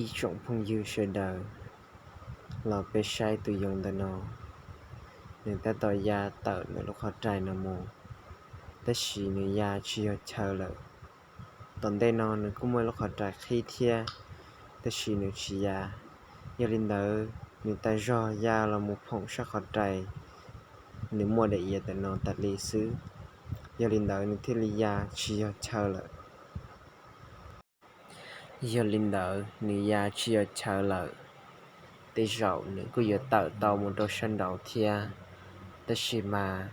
Ib tsoom phooj ywg sawv daws, los peb saib tus yoov ntawm no, nws tab tom ya tawm ntawm lub qhov rais no mus, tab sis nws ya tsis yog chaw lawm. Tom ntej no nws kuj muaj lub qhov rais qhib thiab, tab sis nws tsis ya. Yog li ntawd nws tas zog ya los mus phoom sab qhov rais, nws muaj daim iav ntawm no tas li xwb. Yog li ntawd nws thiaj li ya tsis yog chaw lawm. Yog li ntawd nws ya tsis yog chaw lawm, tej zaum nws kuj yuav tawm tau mus rau sab nraud thiab, tab sis mas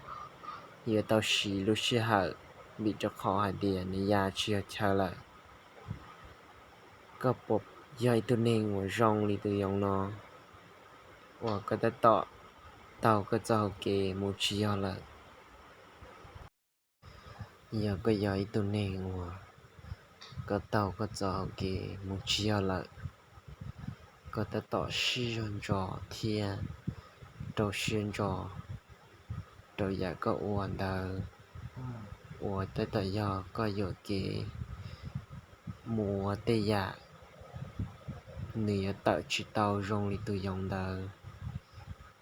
yuav tau siv lub sij hawm, vim rau qhov hais tias nws ya tsis yog chaw lawm. Koj puas yog ib tug neeg uas zoo li tus yoov no, uas koj tab tom taug koj txoj hau kev mus tsis yog lawm? Yog koj yog ib tug neeg uas koj taug koj txoj hau kev mus tsis yog lawm, koj tab tom siv zog ntso thiab rau siab ntso rau yam koj ua ntawd, uas tab tom yog koj yuam kev mus ua tej yam nws yuav tawm tsis tau zoo li tus yoov ntawd,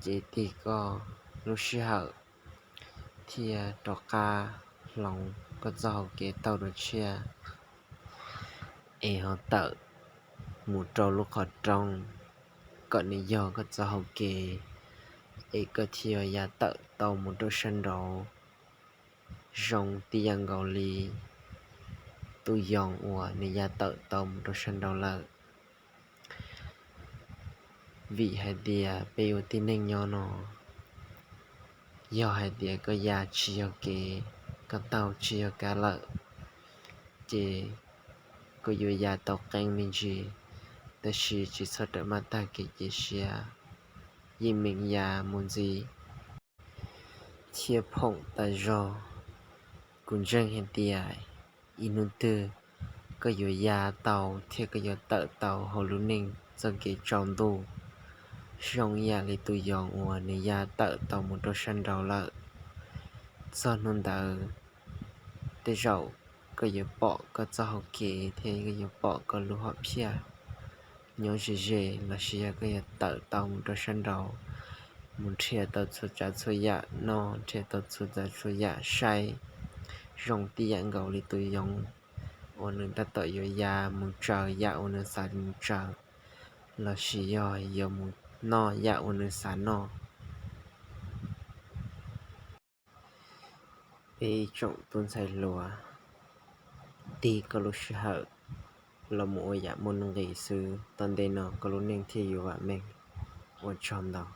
ces tig koj lub sij hawm thiab rov qab hloov koj txoj hau kev taug dua tshiab, es ho tawm mus rau lub qhov rooj kom nws yog koj txoj hau kev, es koj thiaj ya tawm tau mus rau sab nraud zoo tib yam nkaus li tus yoov uas nws ya tawm tau mus rau sab nraud lawm. Vim hais tias peb ua tib neeg nyob no, yog hais tias koj ya tsis yog kev, koj taug tsis yog kev lawm, ces koj yuav ya tau qeeb me ntsis, tab sis tsis txhob rawm maj tag kev cia siab, yeej meem ya mus ntxiv thiab phoom tas zog. Kuv ntseeg hais tias ib hnub twg koj yuav ya tau thiab koj yuav tawm tau hauv lub neej txoj kev tsaus ntuj, zoo ib yam li tus yoov uas nws ya tawm tau mus rau sab nraud lawm. Txog hnub ntawd, tej zaum koj yuav pom koj txoj hau kev thiab koj yuav pom koj lub hom phiaj nyob ze ze, los sis yog koj yuav tawm tau mus rau sab nraud, mus nrhiav tau txhua tsav txhua yam noj, nrhiav tau txhua tsav txhua yam saib, zoo tib yam nkaus li tus yoov uas nws tab tom yuav ya mus tsaws yam uas nws xav mus tsaws, los sis yog yuav mus noj yam uas nws xav noj. Peb ib tsoom tub ntxhais hluas, tig koj lub sij hawm los mus ua yam muaj nuj nqis xwb, tom ntej no koj lub neej thiaj yuav vam meej. Ua tsaug ntau.